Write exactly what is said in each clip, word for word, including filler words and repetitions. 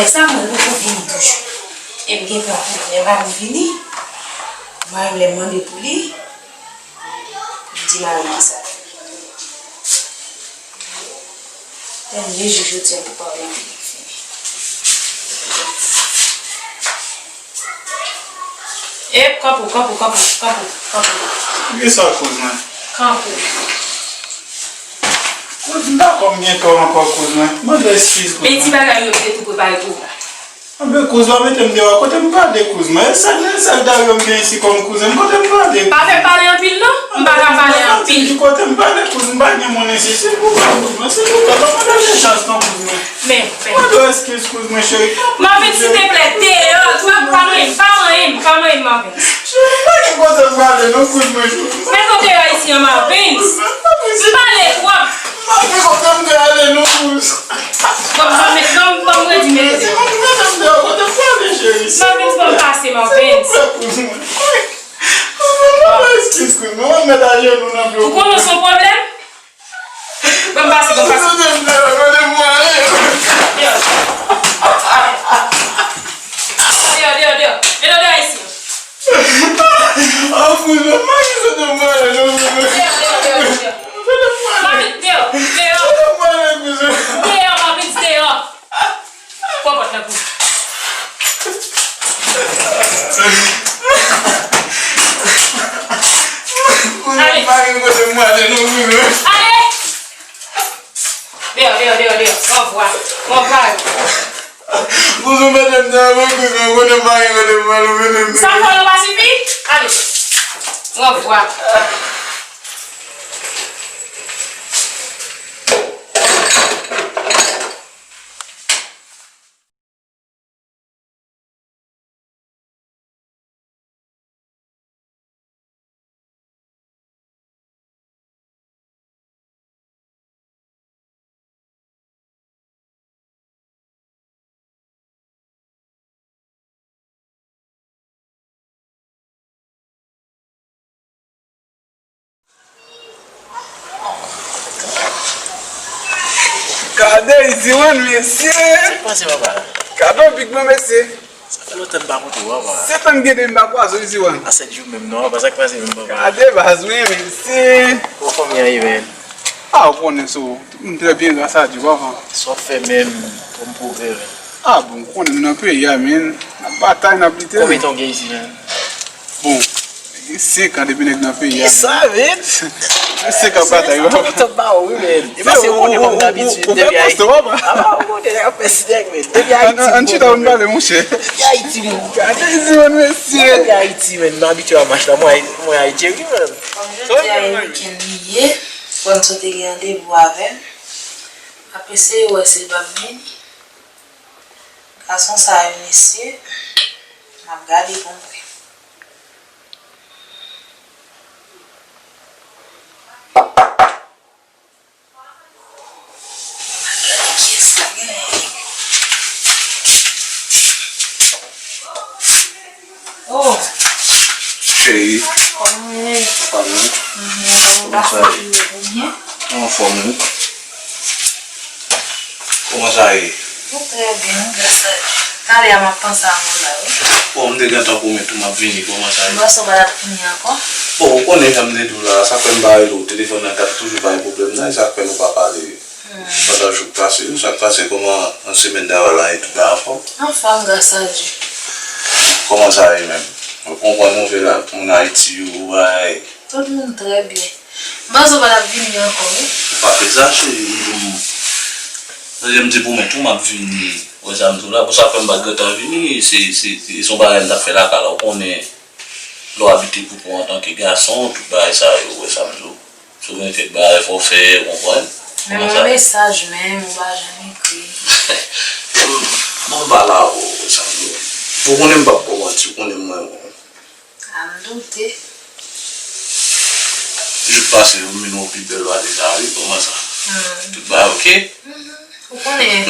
Nèg sa mwen poko vini toujou. E m gentan konnen mari m vini. Mari m lè m mande pou li, li di mari m ki sa. Tèm de jou jodi a pou pale anpil fini. Ep, kanpe w, kanpe w, kanpe w, kanpe w, kanpe w, kanpe w. Kisa kouz mwen? Kanpe w. Kouz m pa konn gen tò ankò kouz mwen. Mande eskiz kouz mwen. Men ti bagay yo ki te tou prepare pou ou la. Anben kouz pa mete m deyò, kote m prale kouz mwen? E sèl, e sèl dayè m gen isi kòm kouzen m, kote m prale? Pa fè m pale anpil non, m pa ka pale anpil. Kote m prale kouz, m pa gen moun isi, silvouplè kouz mwen, silvouplè, pa ban m dènye chans non kouz mwen. Men, men. Mande w eskiz kouz mwen cheri. Marvin, silteplè, deyò, pa, pa manyen m, pa manyen m, pa manyen m, Marvin. Cheri, m pa gen kote m prale non kouz mwen cheri. Met w deyò isi an, Marvin. M pale twòp. M pa gen kote m prale non kouz. Bon, bon, met, bon, bon, redi mete deyò. Mete m deyò, kote m prale cheri? Marvin, bon, pase, Marvin. Silvouplè kouz mwen. Kouz mwen, mande eskiz kouz mwen, mwen met ajenou nan pye w. Ou konnen se yon pwoblèm? Ban m pase, ban m pase. Deyò. Deyò, deyò, deyò. Mete w deyò isi. Ah, kouz mwen, pa gen kote m prale non kouz mwen. Deyò, deyò, deyò, deyò. Kote m prale? Marvin, deyò, deyò. Kote m prale kouz mwen? Deyò, Marvin, deyò. Pran pòt la pou. Kouz mwen, pa gen kote m prale non kouz mwen. Ale! Deyò, deyò, deyò, deyò. Ranvwa. Ranvwa. Kouz mwen, mete m deyò, kouz mwen, kote m pa gen kote m prale, mete m deyò. Sa fè w pa sifi? Ale. Ranvwa. Gade Iziwan, mesye! Sa k pase, papa? Gade yon pik mwen, mesye! Sa fè lontan m pa koute w, papa. Sèt an m gen depi m pa kwaze w, Iziwan. A sèt jou menm non, papa, sa k pase menm, papa? Gade baz mwen, mesye! Kòman fanmi an ye, menm? A, ou konnen so, tout moun trè byen, gras a Dye, papa. Sa w ap fè menm, kòm pwogrè, menm? A, bon, ou konnen nou nan peyi a, menm. N ap batay, n ap lite, menm. Konbyen tan w gen isi, menm? Bon, gen senk an depi nèg nan peyi a. Kisa, menm? Gen senk an batay, papa. Konbyen tan w ba w, wi, menm? E paske ou konnen kòm m abitye depi Ayiti. Ou fè poste, papa. A, ou konnen nèg ap fè si nèg, menm. Depi Ayiti, ann chita, ann pale, monchè. Depi Ayiti, menm. Gade Iziwan, mesye. Depi Ayiti, menm. M abitye a mach la, mwen, mwen Ayiti, wi, menm. Kòm jodi a e wikenn li ye, fò n sòti gen randevou avè l. M ap eseye wè si l p ap vini. Gason sa yo, mesye, m ap gade pou m wè. M ap gade kiyès ki genyen. Oh. Cheri. Kòman w ye? Anfòm, wi. Mhm, kòman w pase jounen an? Mwen anfòm, wi. Kòman sa ye? Mwen trè byen, wi, gras a Dye. Talè a m ap panse a ou la, wi. Bon, m te gentan pwomèt ou m ap vini, kòman sa ye? M panse w pa t ap vini ankò. Bon, ou konnen jan m te di w la, sa k fè m pa rele w, telefòn nan t ap toujou bay pwoblèm nan, e sa k fè nou pa pale. Pandan jou k pase yo, sa k pase, kòman nan semèn travay la, e tout bagay anfòm? Anfòm, gras a Dye. Kòman sa ye menm? Ou konprann nouvèl moun Ayiti yo, bagay? Tout moun trè byen. M panse w pa t ap vini ankò, wi. Ou pa fè sa, cheri, m, m, m, jan m te pwomèt ou, m ap vini. Wè sa m di w la, pou sa fè m pa t gentan vini, se, se, se, se yon bagay m t ap fè lakay la, ou konnen. Lè w abite pou kont antanke gason, tout bagay sa yo, ou wè sa m di w. Si w gen kèk bagay fò w fè, ou konprann? Menm yon mesaj menm, ou pa janm ekri. Bon, m pa la, ou wè sa m di w. Ou konnen m p ap ba w manti, ou konnen mwen. A, m doute. Jou k pase yo, m vin wè w pi bèl pase sa, wi, kòman sa? Tout bagay oke? Ou konnen,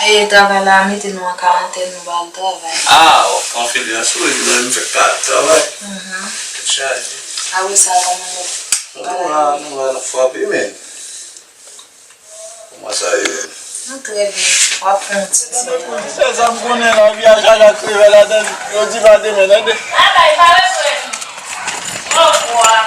e, travay la mete nou an karantèn, nou pa al travay. A, w ap pran fedeyans wi, nou menm fèk pa al travay. Tèt chaje. Apre sa, kòman lòt bagay yo? Nou la, nou la, n ap frape, men. Kòman sa ye menm? Nou trè byen. W ap pran yon ti ti. Se sa m konnen, lavi a chaje ak revè ladan l. Yo di pa demen, tande. Bagay pa regrèt. Au revoir.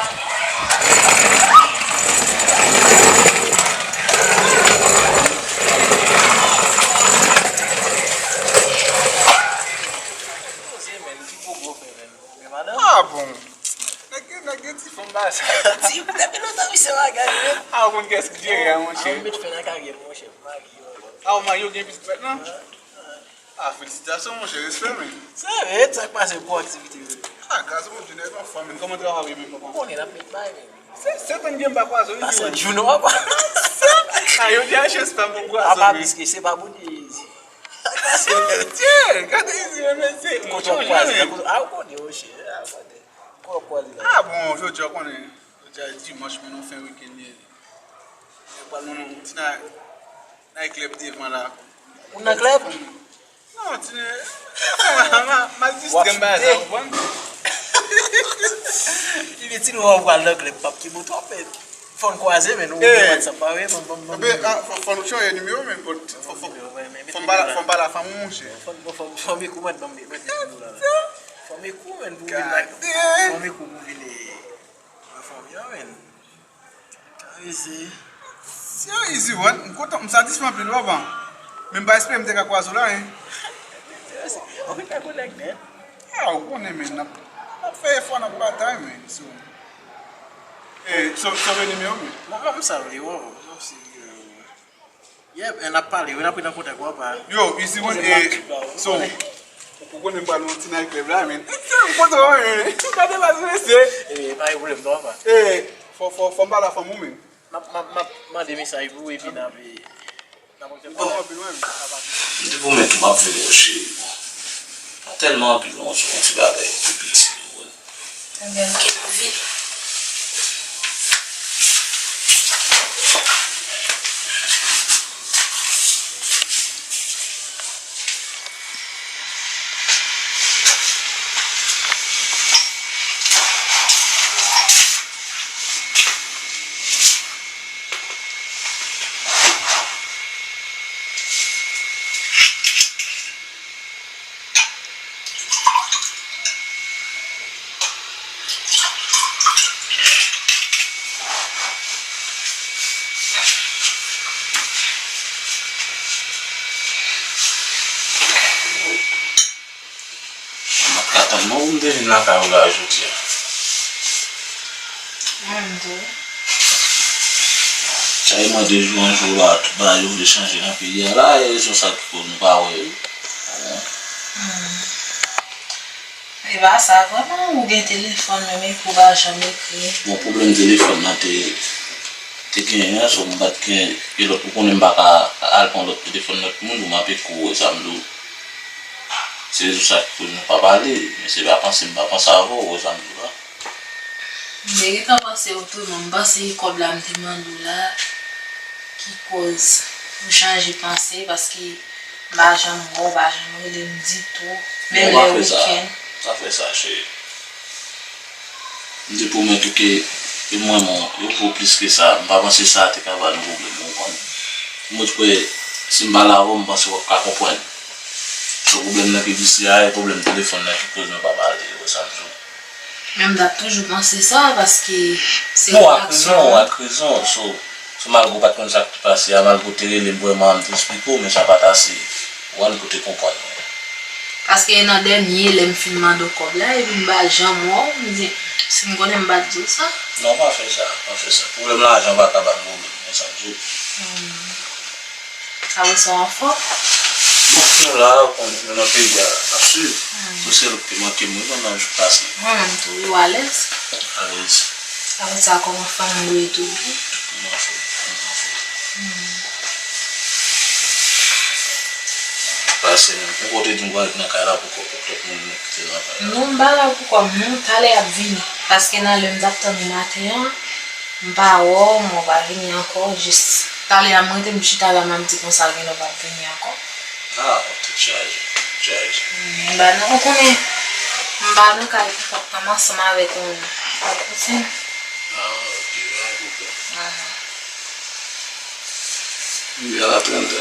Ah bon. Nèg gen, nèg gen ti fanm ba sa. Ti, depi lontan misye pa gade. Ah, ou konn kès ki jere a, monchè. Ah, ou met fen nan karyè, monchè. Ah, ou marye, ou gen pitit mèt non? Ah, felisitasyon, monchè, respè, men. Se vre, sa k pase pou aktivite yo? Ah, gras Bondye, nèg an fòm, men kòman travay yo menm, papa? Ou konnen, n ap met bay, men. Se, se tann gen m pa kwaze, wi. Pase Juno, papa. Ah, yo di a chans pa pou kwaze, apa men. Piske se pa Bondye, Izi. Sa k pase? Dye, gade Izi, men, men, se. Kote w kwaze, kote, ah, ou konnen, monchè, ah, ou konnen. Kote w kwaze la? Ah, bon, jodi a, ou konnen. Jodi a dimanch, men nou fen wikenn ye. Yo pral nan yon ti night, night club devan la. Ou nan klèb? Non, ti, ma, ma, ma distrè m ba sa, w konprann? Li di nou w pral nan klèb, pap ki bon twòp, men fò n kwaze, men nou gen WhatsApp pa vre, ban m, ban m, ban m. Ebyen, ah, fò, fò nou chanje nimewo, men fò, fò, fò, fò m pale, fò m pale a fanm ou, monchè. Fò, fò, fò, fò m ekri w, ban m, ban m nimewo la. Fò m ekri w, men pou vin la. Fò m ekri w pou vin, eh, wè fanm yo, men. Ka izi. Yo izi, wan. M kontan, m satisfè anpil, papa. Men m pa espere m te ka kwaze w la, en. Ou vin fè kolèg nèt. Ah, ou konnen, men, n ap, n ap fè efò, n ap batay, men. So, eh, so, so, veni, men, men. Mwen, mwen, m salye w, mwen, se, eh, Yep, n ap pale, wi, n ap ret an kontak, w ap. Yo, izi, wan, eh, so, ou konnen m pral nan yon ti night club la, men. M kontan, men. Gade, pa strese. Eh, pa gen pwoblèm, non, papa. Eh, fò, fò, fò m pale a fanm ou, men. M ap, m ap, m ap mande mesaj pou ou, epi n ap, eh, n ap fè. M kontan anpil, mwen. M te pwomèt ou m ap vini, cheri. Pa tèlman anpil, non, se yon ti bagay tou piti, wi. Ebyen, m gen anvi. M pa t ka tann non pou m te vin lakay ou la jodi a. Mwen tou. Sa e mwen de jou an jou la, tout bagay yo vle chanje nan peyi a la, e rezon sa ki koz nou pa wè yo. Hmm. E pa sa, vrèman, ou gen telefòn menm epi ou pa janm ekri. Bon, pwoblèm telefòn nan te, te genyen an, so m pa t gen, e lòt, ou konnen m pa ka al pran lòt telefòn lòt moun pou m ap ekri w, sa m di w. Se rezon sa ki koz nou pa pale, men se pa panse m pa panse avè w, ou wè sa m di w la. M te gentan panse otreman, m panse e kòb la m te mande w la ki koz ou chanje panse, paske m pa janm wè w, ou pa janm rele m ditou, menm lè wikenn. Ou pa fè sa, cheri. M te pwomèt ou ke, ke m renmen w, yo vo plis ke sa. M pa panse sa te ka ba nou pwoblèm, ou konprann. M kwè, si m pale avè w, m panse w ap ka konprann. Se pwoblèm nan ki distrè a, e pwoblèm telefòn nan ki koz nou pa pale, ou wè sa m di w. Men m t ap toujou panse sa, paske se reyaksyon an. Non, ak rezon, ak rezon. So, so malgre w pa t konn sa k te pase a, malgre w te rele m vrèman, m te eksplike w, men sa pa t ase. Ou konprann, pou w te konprann mwen. Paske nan dènye, lè m fin mande w kòb la, epi m pa janm wè w, m di, si m konnen m pa t di w sa. Non, pa fè sa, pa fè sa. Pwoblèm lajan pa ka ba m pwoblèm, men sa m di w. Hmm. Sa vle se w anfòm? Bon, nou la, ou konnen, nou nan peyi a, n ap swiv. Hmm. Ou se lòt ki manke m, wi, pandan jou pase. Mwen menm tou, wi, ou alèz? Alèz. Sa vle se kòman fanm ou ye tou, wi? M anfòm, m anfòm. Hmm. Pase menm. Ou kote di m pral nan kay la pou kòb, pou tout moun kite nan kay la. Non, m pa la pou kòb, non, talè y ap vini. Paske nan lè m t ap tann ou maten an, m pa wè w, men w pa vini ankò, jis talè a m rete m chita la, m ap di konsa gen lè w p ap vini ankò. Ah, tèt chaje, tèt chaje. M pa nan, ou konnen, m pa nan kay pou kont mwen ansanm avèk yon, yon kouzin. Ah, ok, pa gen pwoblèm. Ahan. Viv à la planta.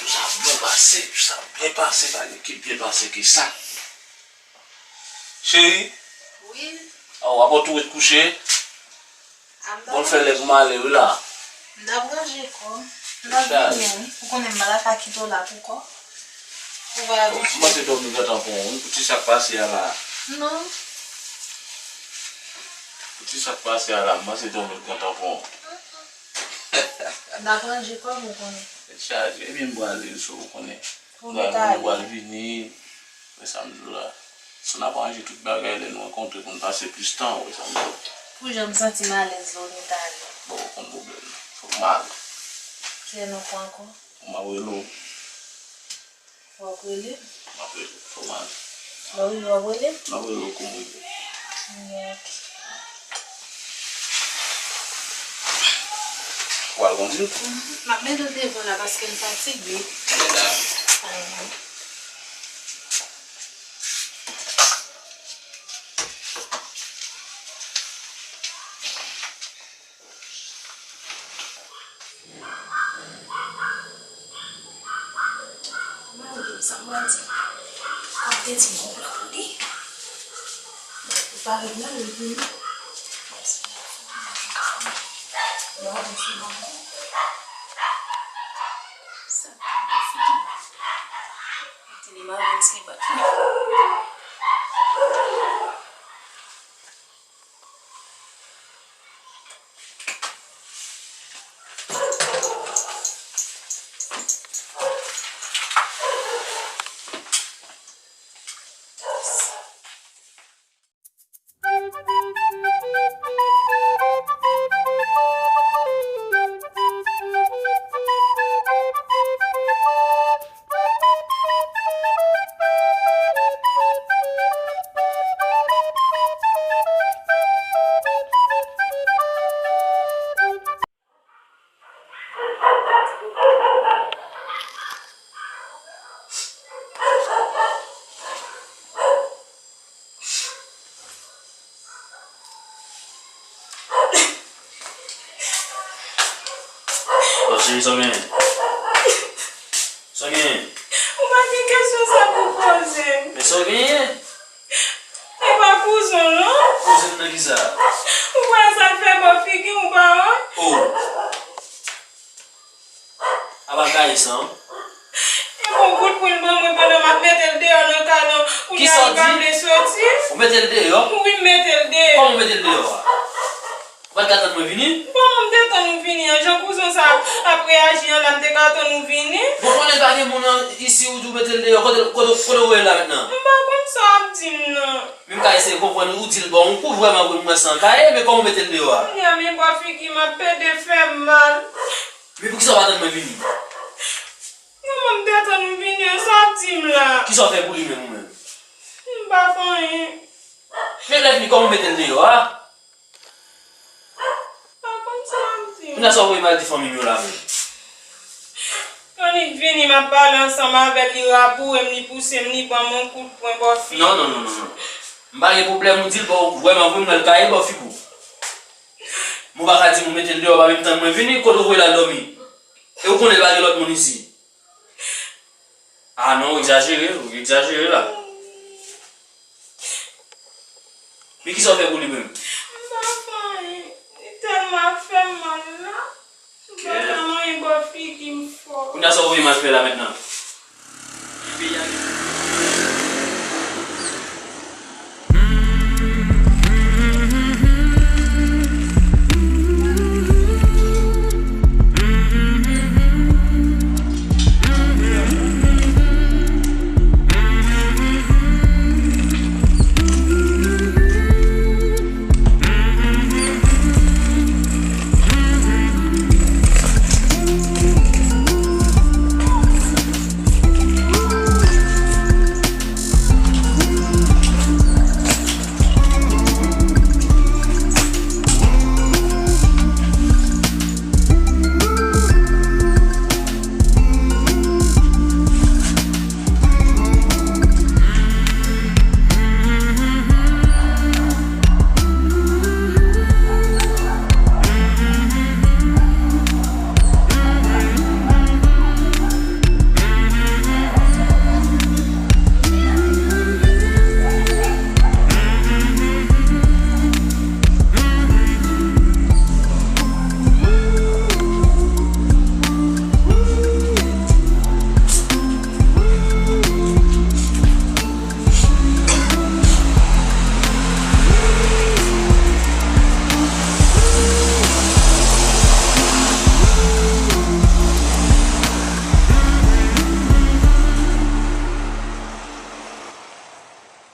Jou sa ap byen pase, jou sa ap byen pase, pa gen ki byen pase ke sa. Cheri? Wi. A, w ap tou ret kouche? A, m t ap... Bon, fè lè pou m ale, wi, la. M t ap ranje kò m. M t ap vini, wi. Ou konnen m pa ta ka kite w la pou kò. Ou pa abitye. M panse dòmi gentan pran w, wi, pou ti sa k pase a la. Non. Pou ti sa k pase a la, m panse dòmi gentan pran w. M t ap ranje kò m, ou konnen. Tèt chaje, ebyen m prale, so, ou konnen. Ou mèt ale. Ou pral vini, wè sa m di w la. So n ap ranje tout bagay lè nou rankontre pou n pase plis tan, wè sa m di w. Pou jan m santi m alèz la, ou mèt ale. Bon, pa gen pwoblèm. Fòk m ale. Kilè n ap pran ankò? M ap rele w. W ap rele? M ap rele w. Fò m ale. Mwen wi, w ap rele? M ap rele w kou m rive. Wi, ok. W al kondi? Mhm. M ap mete l devan la paske m fatige. Mèt la. Mhm. Mwen wè sa mwen di. Kòm te di m gon plan pou li. Mwen prepare l la, li vini. Mwen wè sou mwen. Sa figi. Mete li m avans li bat li. Bon, cheri, sa w genyen? Sa w genyen? Ou pa gen kesyon sa pou poze m. Men sa w genyen? E pa kouzen w, non? Kouzen m nan kisa? Ou pa wè sa l fè bò figi m, ou pa wè? Oh. Apa kay sa, an? E bon kout pou l ban mwen pandan m ap mete l deyò nan kay lan, kounye a li pa vle soti. Ou mete l deyò? Wi, m mete l deyò. Kòman w mete l deyò a? Ou pa t ka tann mwen vini? Bon, m te tann ou vini an. Jan kouzen sa ap reyaji an la, m te ka tann ou vini. Bon, konnen pa gen moun an isi, ou di w mete l deyò. Kote, kote, kote w wè l la mentnan? M pa konn sa w ap di m nan. Ka eseye konprann ou, di l bon, ou kou vrèman vre m wè san kaye, men kòman w mete l deyò a? Kounye a, men bò figi m ap pede fè m mal. Men poukisa w pa tann mwen vini? Manman m te tann ou vini an, sa w ap di m la? Kisa w fè pou li menm ou menm? M pa fè anyen. Men lè fini, kòman w mete l deyò a? Pa konn sa m di. Kounye a sa w voye m al di fanmi m yo la menm? Annik vini, m ap pale ansanm avè l, li raboure m, li pouse m, li ban m yon kout pwen bò figi. Non, non, non, non, non. M pa gen pwoblèm, ou di l bò, vrèman vre m wè l kaye bò figi w. Men w pa ka di m ou mete l deyò, w pa menm tann mwen vini, kote w voye l al dòmi? E ou konnen l pa gen lòt moun isi. Ah non, ou egzajere, ou egzajere la. Men kisa w fè pou li menm? M pa fè anyen. Li tèlman ap fè m mal la. M pa ka manyen bò figi m fò. Kounye a sa w voye m al fè la mentnan?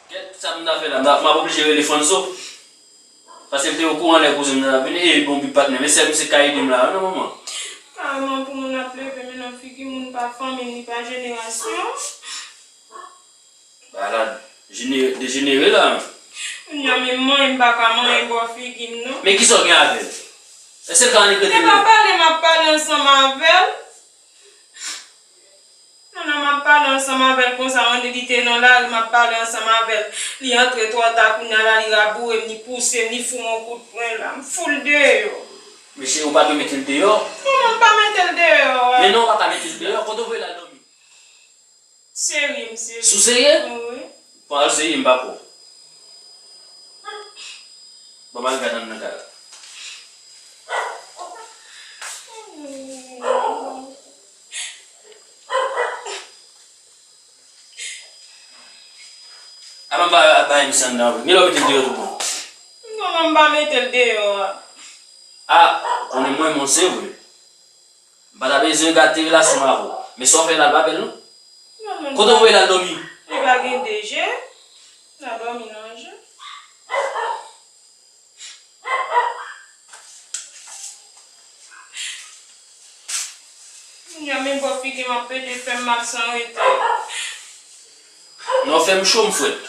Gèt sa m ta fè la, m ap oblije rele Fanzo. Paske m te okouran lè kouzen m nan ap vini, e bon, big patnè, men sèl misye k ka ede m la, non, manman. Kareman pou moun ap leve men nan figi moun, pa fanmi m, li pa jenerasyon. Bagay la jene-, dejenere la. Kounye a menm manyen m pa ka manyen bò figi m, non. Men kisa w gen avè l? Èske l ka annik rete? Se pa pale m ap pale ansanm avè l. Non, non, m ap pale ansanm avè l konsa, on di li te nan lari, m ap pale ansanm avè l. Li antre twò ta, kounye a la, li raboure m, li pouse m, li fou m yon kout pwen la. M fou l deyò. Mesye, ou pa dwe mete l deyò. Non, non, m pa mete l deyò a. Men non, ou pa ka mete l deyò. Kote w voye l al dòmi? Serye, m serye. Sou serye? Wi. Bon, al serye, m pa kwè w. Bon, m al gade anndan kay la. Apa m pa bay misye anndan vre. Gen lè w mete l deyò tou bon. Non, non, m pa mete l deyò a. A, konnen mwen, mwen se vre. M pa ta bezwen gate relasyon m avè w. Men sa w fè la, l pa bèl, non. Non, non. Kote w voye l al dòmi? Li pa gen de je. L a dòmi nan je. Kounye a, men bò figi m ap pede fè m mal san rete. Non, fè m cho, m frèt.